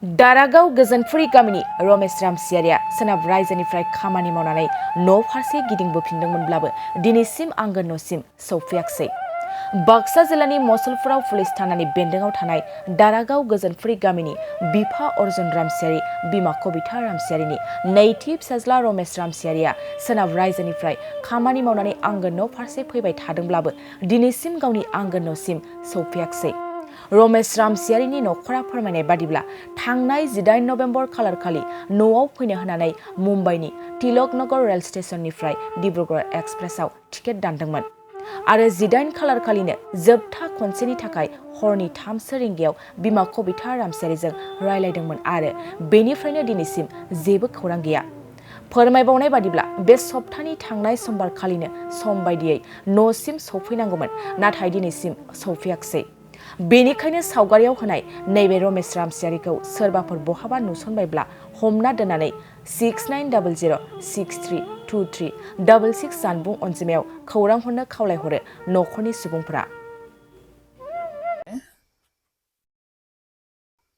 दारागाव गोजोनफुरि गामिनि रमेश रामसियारिया सोनाब रायजोनिफ्राय खामानि मावनानै न' फारसे गिदिंबोफिनदोंमोनब्लाबो दिनैसिम आंगो न'सिम सौफैयाखै। बाक्सा जिल्लानि मसलपुराव पुलिस थानानि बेन्दोङाव थानाय दारागाव गोजोनफुरि गामिनि बिफा अर्जुन रामसियारि, बिमा कबिता रामसियारिनि नैथि फिसाज्ला रमेश रामसियारिया सोनाब रायजोनिफ्राय खामानि मावनानै आंगो न' फारसे फैबाय थादोंब्लाबो दिनैसिम गावनि आंगो न'सिम सौफैयाखै। रमेश रामसियारिनि नखरा फोरमायनाय बादिब्ला थांनाय 18 नभेम्बर खालारखालि न'आव फैनो होनानै मुम्बाइनि तिलक नगर रेल स्टेशननिफ्राय डिब्रुगड़ एक्सप्रेसआव टिकेट दानदोंमोन आरो 18 खालारखालिनो जोबथा खनसेनि थाखाय हरनि 3 रिंगायाव बिमा कबिता रामसियारिजों रायलायदोंमोन आरो बेनिफ्रायनो दिनैसिम जेबो खौरां गैया। फोरमायबावनाय बादिब्ला बे सप्तानि थांनाय समबारखालिनो सम बायदियै न'सिम सौफैनांगौमोन, नाथाय दिनैसिम सौफैयाखै। बेनिखायनो सावगारियाव होनाय नैबे रमेश रामसियारिखौ सोरबाफोर बहाबा नुसनबायब्ला हमना दोननानै 6900632366 जानबुं अनजिमायाव खौरां हरनो खावलायहरो नखरनि सुबुंफोरा।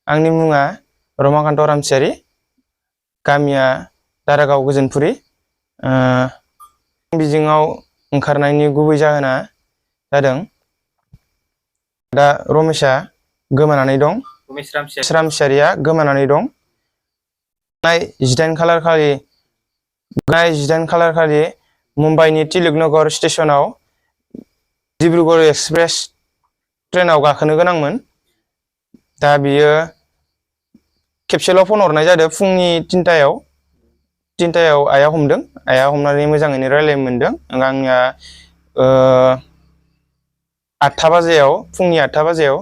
आंनि मुङा रमाकान्त रामसियारि, गामिया दारागाव गोजोनफुरि। बिजोङाव ओंखारनायनि गुबै जाहोना जादों दा रमेशआ गोमानानै दं। रमेश रामसियारिया गोमानानै दं। 18 खालारखालि मुम्बाइनि तिलक नगर स्टेशनाव डिब्रुगड़ एक्सप्रेस ट्रेनाव गाखोनो गोनांमोन। दा बियो खेबसेल' फन हरनाय जादों फुंनि 3टायाव आइया हमदों। आइया हमनानै मोजाङैनो रायलायनो मोनदों। आंनिया 8 बाजियाव फुंनि 8 बाजियाव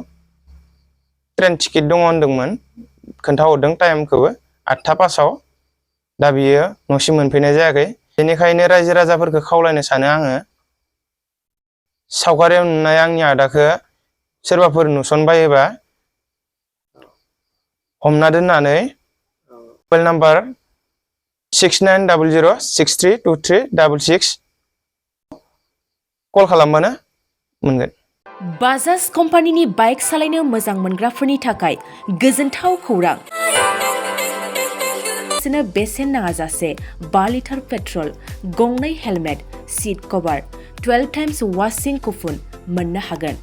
ट्रेन टिकेट दङ होनदोंमोन, खोन्थाहरदों टाइमखौबो 8:05। दा बियो न'सिम मोनफैनाय जायाखै। बेनिखायनो रायजो राजाफोरखौ खावलायनो सानो आङो, सावगारियाव नुनाय आंनि आदाखौ सोरबाफोर नुसनबायोबा हमना दोननानै मबाइल नाम्बार 6900632366 कल खालामबानो मोनगोन। बाजाज कम्पानिनि बाइक सालायनो मोजां मोनग्राफोरनि थाखाय गोजोनथाव खौरां। बेसेन नाङाजासे 5 लिटार पेट्रल, 2 हेलमेट, सीट कभार, 12 टाइम्स वाशिं कुपन मोननो हागोन।